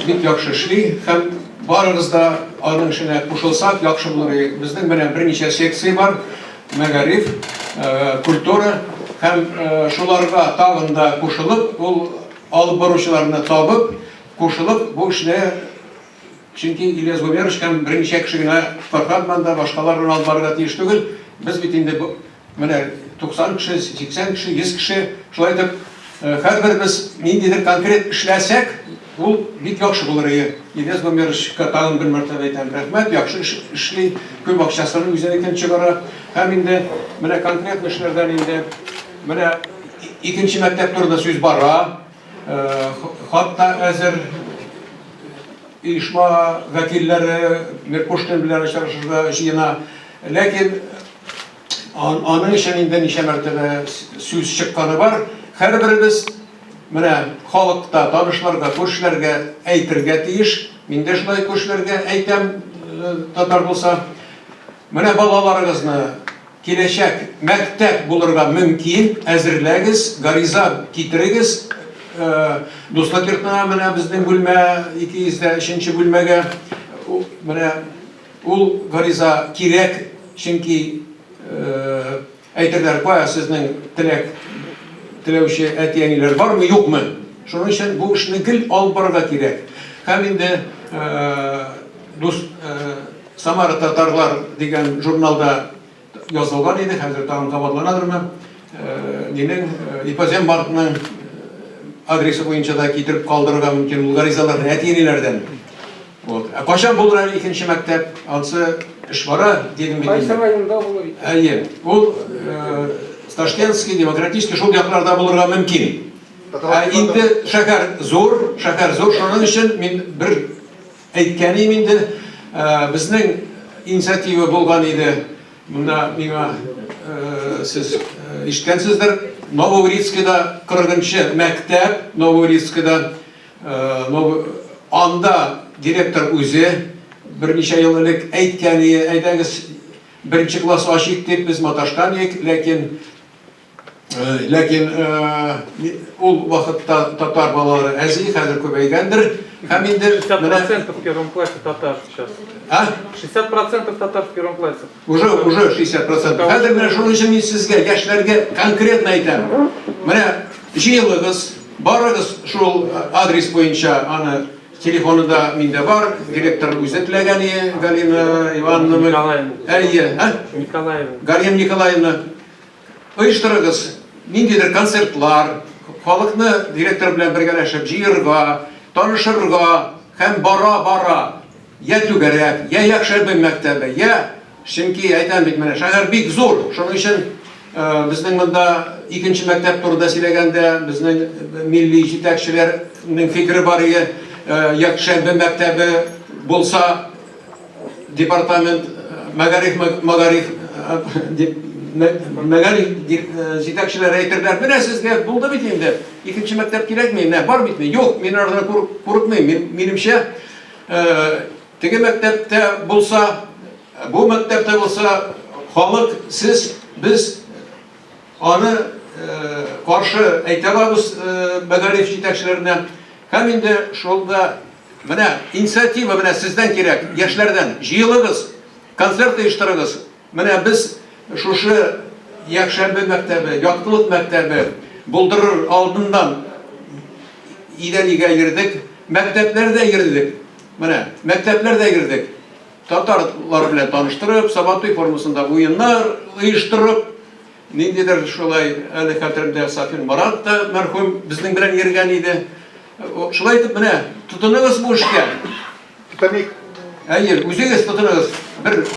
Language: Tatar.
бик яхшы эшли һәм барыгыз да аның эшенә кушылсак, яхшы булыр иде. Безнең менә берничә секция бар, мәгариф, культура һәм шуларга тагын да кушылып, ул алып баручыларны табып, кушылып бу эшне, чөнки Ильяс Гомерович һәм берничә кеше генә Фәрхадман да, башкалар гына алып барырга тиеш түгел. Без бит инде Менә 90 кеше, 80 кеше, 100 кеше, шулай итеп, һәрберебез ниндидер конкрет эшләсәк, ул бик яхшы булыр иде. Ильяс Гомеровичка тагын бер мәртәбә әйтәм, рәхмәт, яхшы эш эшли, күп акчасын үзенекен чыгара. Һәм инде менә конкрет эшләрдән инде менә икенче мәктәп турында сүз бара. Хат та әзер. Оешма вәкилләре Меркушкин белән очрашырга җыена. Ләкин Аның өчен инде ничә мәртәбә сүз чыкканы бар. Һәрберебез менә халыкта, танышларга, күршеләргә әйтергә тиеш. Мин дә шулай күршеләргә әйтәм, татар булса. Менә балаларыгызны киләчәк мәктәп булырга мөмкин, әзерләгез, гариза китерегез. Дуслык йортына менә безнең бүлмә, 203 нче бүлмәгә. Менә Ул гариза кирәк, чөнки әйтерләр, кая сезнең теләк теләүче әти-әниләр бармы, юкмы? Шуның өчен бу эшне гел алып барырга кирәк. Һәм инде дус Самара татарлар дигән журналда язылган иде, хәзер тагын кабатланадырмы? Нинең Ипозем банкның адресы буенча да китереп калдырырга мөмкин ул гаризаларны әти-әниләрдән. Вот. Ә кайчан булыр әле икенче мәктәп? Ансы эш бара, дидем бит. Кайсы районда булыр икән? Әйе. Ул Ташкентский, Демократический шул якларда булырга мөмкин. Ә инде шәһәр зур, шәһәр зур, шуның өчен мин бер әйткәнем инде, безнең инициатива булган иде. Монда миңа сез ишеткәнсездер, Новоурицкийда 40-нчы мәктәп, Новоурицкийда Анда директор үзе берничә ел элек әйткән иде, әйдәгез, беренче класс ачыйк дип без маташкан идек, ләкин ләкин ул вакытта татар балалары әз иде, хәзер күбәйгәндер. Һәм инде 60% в первом классе татар сейчас. А? 60% татар в первом классе. Уже, уже 60%. Хәзер менә шуның өчен мин сезгә, яшьләргә конкретно әйтәм. Менә җыелыгыз, барыгыз шул адрес буенча, аны телефоны да миндә бар, директор үзе теләгән иде, Галина Ивановна. Николаевна. Әйе, а? Николаевна. Галина Николаевна. Оештырыгыз ниндидер концертлар, халыкны директор белән бергәләшеп җыерга, танышырга һәм бара-бара Я түгәрәк, я якшәмбе мәктәбе, я, чөнки әйтәм бит менә, шәһәр бик зур, шуның өчен безнең монда икенче мәктәп турында сөйләгәндә, безнең милли җитәкчеләрнең фикере бар иде, якшәмбе мәктәбе булса, департамент мәгариф мәгариф дип мәгариф җитәкчеләре әйтерләр, менә сезгә булды бит инде, икенче мәктәп кирәкми, менә бар бит, юк, мин алардан курыкмыйм, минемчә, Теге мәктәптә булса, бу мәктәптә булса, халык, сез, без аны каршы әйтә алабыз мәгариф җитәкчеләренә. Һәм инде шул да менә инициатива менә сездән кирәк, яшьләрдән. Җыелыгыз, концерт оештырыгыз. Менә без шушы якшәмбе мәктәбе, яктылык мәктәбе булдырыр алдыннан өйдән өйгә йөрдек, мәктәпләрдә йөрдек. Менә, мәктәпләрдә йөрдек. Татарлар белән таныштырып, Сабантуй формасында уеннар оештырып, ниндидер шулай, әле хәтеремдә Сафин Марат та мәрхүм безнең белән йөргән иде. Шулай итеп, менә, тотыныгыз бу эшкә. Тотаник. Әйе, үзегез тотыныгыз. Бер.